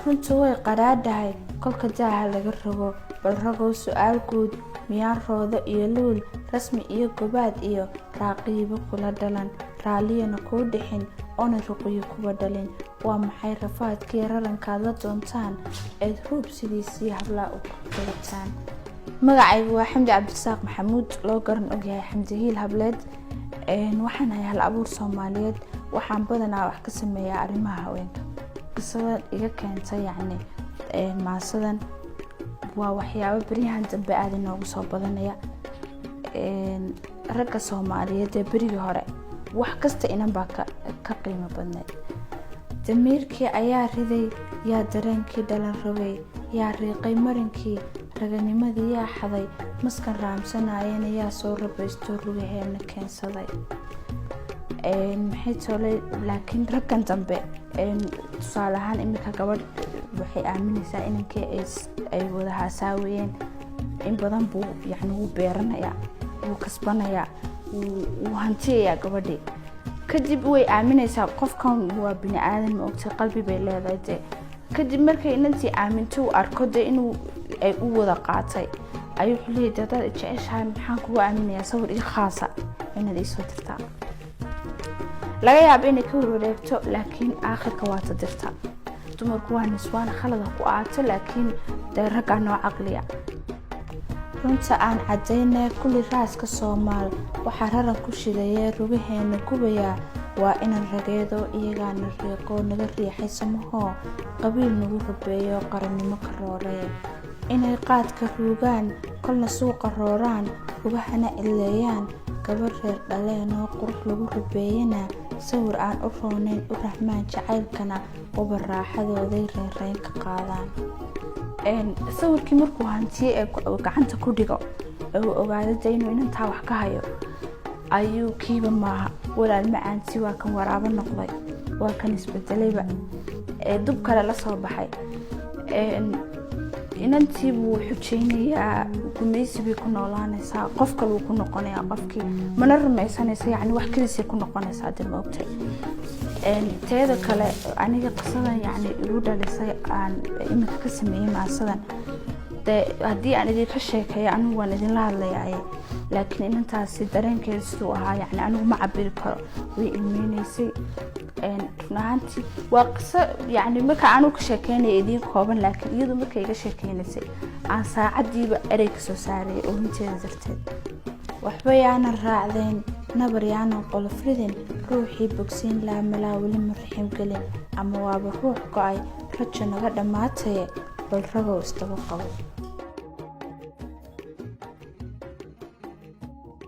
Runtu way qadhaadhahay kolka daaha laga rogo. Bal ragow, su-aal guud: miyaan Roodo iyo Luul, Rasmi iyo Gobaad iyo Raaqiibo kula dhalan, raalliyana kuu dhixin, oona Ruqiyo kuba dhalin? Waa maxay rafaadkii rarankaad la doontaan, eed ruub sidiisii hablaa u rogataan? Magacaygu waa Xamdi Cabdirasaaq Maxamuud, loo garan ogyahay Xamdi Hiil Hableed. Waxaan ahay hal abuur Soomaaliyeed. Waxaan badanaa wax ka sameeyaa arrimaha haweenka. Qisada iga keentay, yacni maasadan, waa waxyaabo beryahan dambe aada inoogu soo badanaya. Ragga Soomaaliyeed ee berigii hore wax kasta inan baa ka qiimo badneyd. Damiirkii ayaa riday, yaa dareenkii dhalan rogay, yaa riiqay marinkii raganimadii, yaa xaday maskan raamsanayana, yaa soo rabaysto rugaheena keensaday? Maxay toolay? Laakiin raggan dambe, tusaale ahaan, iminka gabadh waxay aaminaysaa inankii ay wada haasaawayeen in badan buu, yani wuu beeranayaa, wuu kasbanayaa, wuu hantiyayaa gabadhii. Kadib way aaminaysaa. Qofkan waa bini aadan, ma ogtay? Qalbi bay leedahay dee. Kadib markay inantii aaminto, uu arko dee inuu ay u wada qaatay, ayuu wuxuu leeyahy: "Dee hadaad jeceshahay, maxaan kugu aaminayaa? Sawir ii khaasa inaad iisoo dirtaa." Laga yaabo inay ka warwareegto, laakiin aakhirka waa ta dirta. Dumarku waa niswaan, khalada ku aato, laakiin dee raggaa noo caqliya. Runta aan caddaynay, kulli raaska Soomaal waxaa raran ku shidayee rugaheena gubayaa waa inan rageedo, iyagaana riiqoo naga riixay samahoo, qabiil nagu rabeeyo, qarannimo ka rooree. Inay qaadka ruugaan, kolna suuqa rooraan, rugahana cileeyaan, gabar reer dhaleenoo qurux lagu rabeeyana sawir aan u roonayn u rahmaan, jacaylkana uba raaxadooday reynreyn ka qaadaan. Sawirkii markuu hantiye ee gacanta ku dhigo ee uu ogaado de inuu inantaa wax ka hayo, ayuu kiiba maaha walaal macaanti, waa kan waraabo noqday, waa kan isbedelayba ee dub kale la soo baxay. Inantii buu xujeynayaa, gumaysi bay ku noolaanaysaa, qof kale wuu ku noqonayaa, qofkii mana rumaysanaysa, yani wax kelisay ku noqonaysaa de, ma ogtay? Teeda kale, aniga qisadan yani igu dhalisay aan iminka ka sameeyey maasadan, de haddii aan idinka sheekeeyo, anigu waan idinla hadlayaaye, laakiin inantaasi dareenkeeda siduu ahaa yani anigu ma cabiri karo. Way ilmeyneysay. Run ahaantii waa qiso yani marka anigu ka sheekeynaya idiin kooban, laakiin iyadu markay iga sheekeynaysay aan saacadiiba erey kasoo saarayay oohinteeda darteed. Waxba yaanan raacdeen, nabar yaanan qolof ridin, ruuxii bogsiin laamalaa weli ma rixim gelin, ama waaba ruux go-ay, rajo naga dhammaataye. Bal ragow, isdaba qabo.